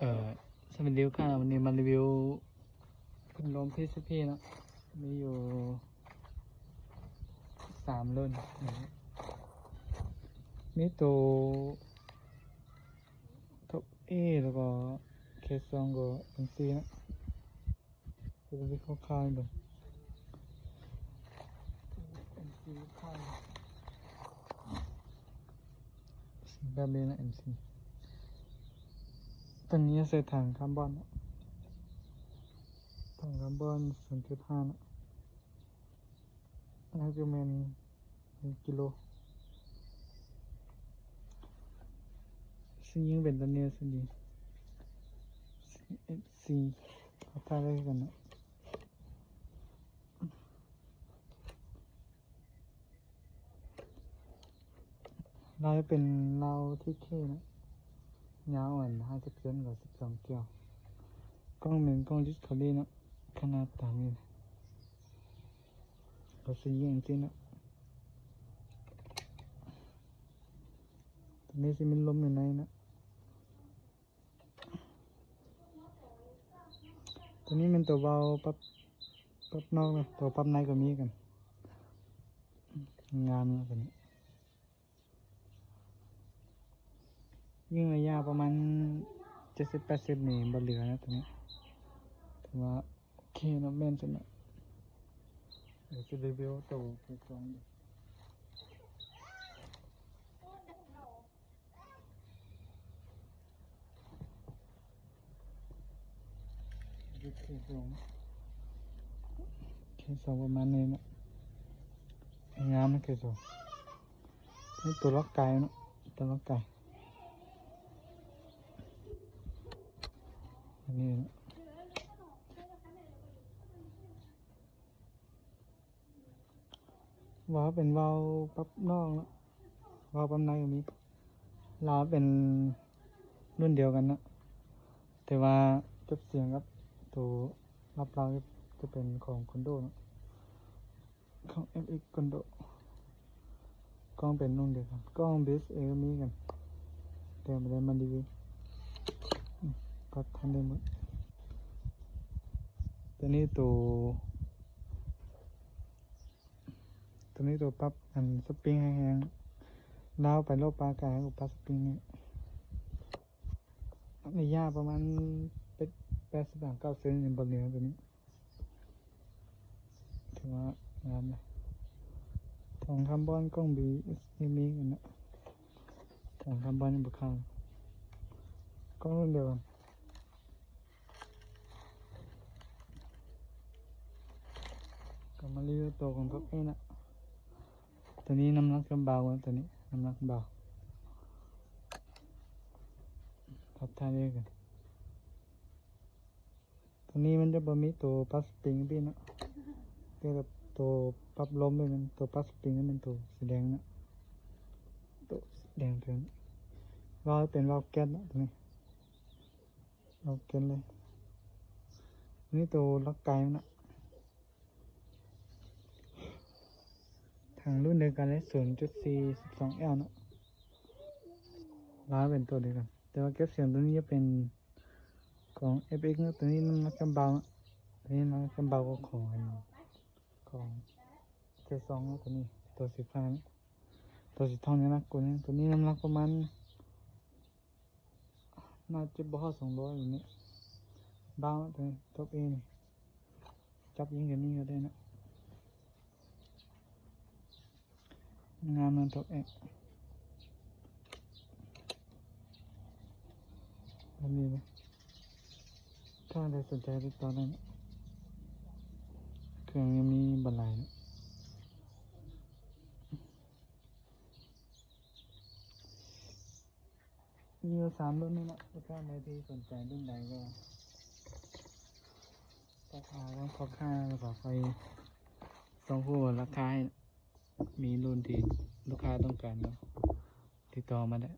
ເອີ ສະຫວັດດີທຸກທ່ານ, ວັນນີ້ມາຣີວິວພັດລົມ ພີຊີພີ ເນາະ, ມີຢູ່ສາມລຸ້ນ, ມີໂຕ ທັອບເອ ແລ້ວກໍ ເຄສອງ ກໍ ເອັມຊີ ເນາະ. ເປັນວິເຄາະຄ່າຍເບິ່ງ ເອັມຊີ ຄ່າຍແບບນີ້ນະ ເອັມຊີ. ຕົວນີ້ໃສ່ຖັງຄາບອນເນາະ, ຖັງຄາບອນ ສູນຈຸດຫ້າ ເນາະ. ອັນນີ້ກໍແມ່ນ ໜຶ່ງກິໂລ. ຊິຍິງເປັນຕົວນີ້ຊິດີ ເອັມຊີ ເອົາໄປເລີຍກັນເນາະ. ລາວເປັນລາວ ທີເຄ ເນາະ, ຍາວອັນ ຫ້າສິບເຊັນ ກວ່າ ສິບສອງແກ້ວ. ກ້ອງແມ່ນກ້ອງ ດິສຄັຟເວີຣີ ເນາະ, ຂະໜາດຕາມນີ້ ກໍຊິຍິງຈັ່ງຊີ້ເນາະ. ຕົວນີ້ຊິມີລົມຢູ່ໃນເນາະ. ຕົວນີ້ແມ່ນຕົວເບົາປັບ ປັບນອກເນາະ, ຕົວປັບໃນກໍມີກັນ. ງາມເນາະຕົວນີ້. ຍິງໄລຍະປະມານເຈັດສິບແປດສິບນີ້ບໍ່ເຫຼືອນະຕົວນີ້. ຖືວ່າໂອເຄເນາະ, ແມ່ນຊັ້ນນະ. ດຽວຊິຣີວິວໂຕທີສອງ. ເຄສອງປະມານນີ້ເນາະ, ງາມເນາະເຄສອງ. ນີ້ຕົວລັອກກາຍເນາະ, ຕົວລັອກກາຍ ອັນນີ້ເນາະ. ວາວເປັນວາວປັບນອກເນາະ, ວາວປັບໃນກໍມີ. ລາວເປັນລຸ້ນດຽວກັນເນາະ, ແຕ່ວ່າເກັບສຽງກັບໂຕລັບລາວຈະເປັນຂອງຄອນໂດເນາະ, ຂອງເອັຟເອັກຄອນໂດ. ກ້ອງເປັນລຸ້ນດຽວກັນ, ກ້ອງບີສເອ ກໍມີກັນ ແຕ່ບໍ່ໄດ້ມາຣີວິວ. ອືມ ປັບທັນໄດ້ໝົດ. ຕົວນີ້ໂຕ ຕົວນີ້ໂຕປັບອັນສະປຣິງແຮງໆ, ລາວໄປໂລກປາກາຍກໍປັບສະປຣິງນີ້. ໄລຍະປະມານແປດສິບສາມ ເກົ້າເຊັນ ຍັງບໍ່ເຫຼືອຕົວນີ້. ຖືວ່າງາມເດ. ຖັງຄາບອນ ກ້ອງບີເອັສເອ ມີກັນນະ, ຖັງຄາບອນຍັງບໍ່ຂາດ. ກ້ອງລຸ້ນດຽວກັນ. ກໍມາຣີວິວໂຕຂອງກັບເອນະ. ຕົວນີ້ນ້ຳໜັກຈະເບົາ, ຕົວນີ້ນ້ຳໜັກເບົາ. ປັບທ່າເດີກັນ. ຕົວນີ້ມັນຈະບໍ່ມີໂຕປັບສະປຣິງປີເນາະ, ແຕ່ໂຕປັບລົມນີ້ແມ່ນ ໂຕປັບສະປຣິງນີ້ແມ່ນໂຕສີແດງເນາະ, ໂຕສີແດງເຖິງ. ວາວເປັນວາວແກັສເນາະ, ຕົວນີ້ວາວແກັສເລີຍ. ນີ້ໂຕລັອກກາຍມັນເນາະ. ຖັງລຸ້ນດຽວກັນເລີຍ ສູນຈຸດສີ່ ສິບສອງແອລເນາະ, ລາວເປັນໂຕດຽວກັນ. ແຕ່ວ່າເກັບສຽງຕົວນີ້ຈະເປັນຂອງເອັຟເອັກເນາະ, ຕົວນີ້ນ້ຳໜັກຈະເບົາເນາະ, ຕົວນີ້ນ້ຳໜັກຈະເບົາກວ່າຂອງ ຂອງເຄສອງເນາະ. ຕົວນີ້ໂຕສີຟ້າເນາະ, ໂຕສີທອງນີ້ໜັກກວ່ານີ້. ຕົວນີ້ນ້ຳໜັກປະມານ ໜ້າຈະບໍ່ຮອດສອງຮ້ອຍຢູ່ນີ້. ເບົາເນາະ ຕົວນີ້ ທັອບເອນີ້ ຈັບຍິງກັນນີ້ກໍໄດ້ເນາະ. ງາມນຳທັອບເອ ອັນນີ້ນະ. ຖ້າໃດສົນໃຈຕິດຕໍ່ໄດ້ເນາະ, ເຄື່ອງຍັງມີບໍ່ຫຼາຍເນາະ. ມີຢູ່ສາມລຸ້ນນີ້ເນາະ, ລູກຄ້າໃດທີ່ສົນໃຈລຸ້ນໃດກໍທັກຫາທາງພໍ່ຄ້າ ແລ້ວກໍຄ່ອຍສົ່ງຮູ້ລາຄາໃຫ້. ມີລຸ້ນທີ່ລູກຄ້າຕ້ອງການເນາະ, ຕິດຕໍ່ມາໄດ້.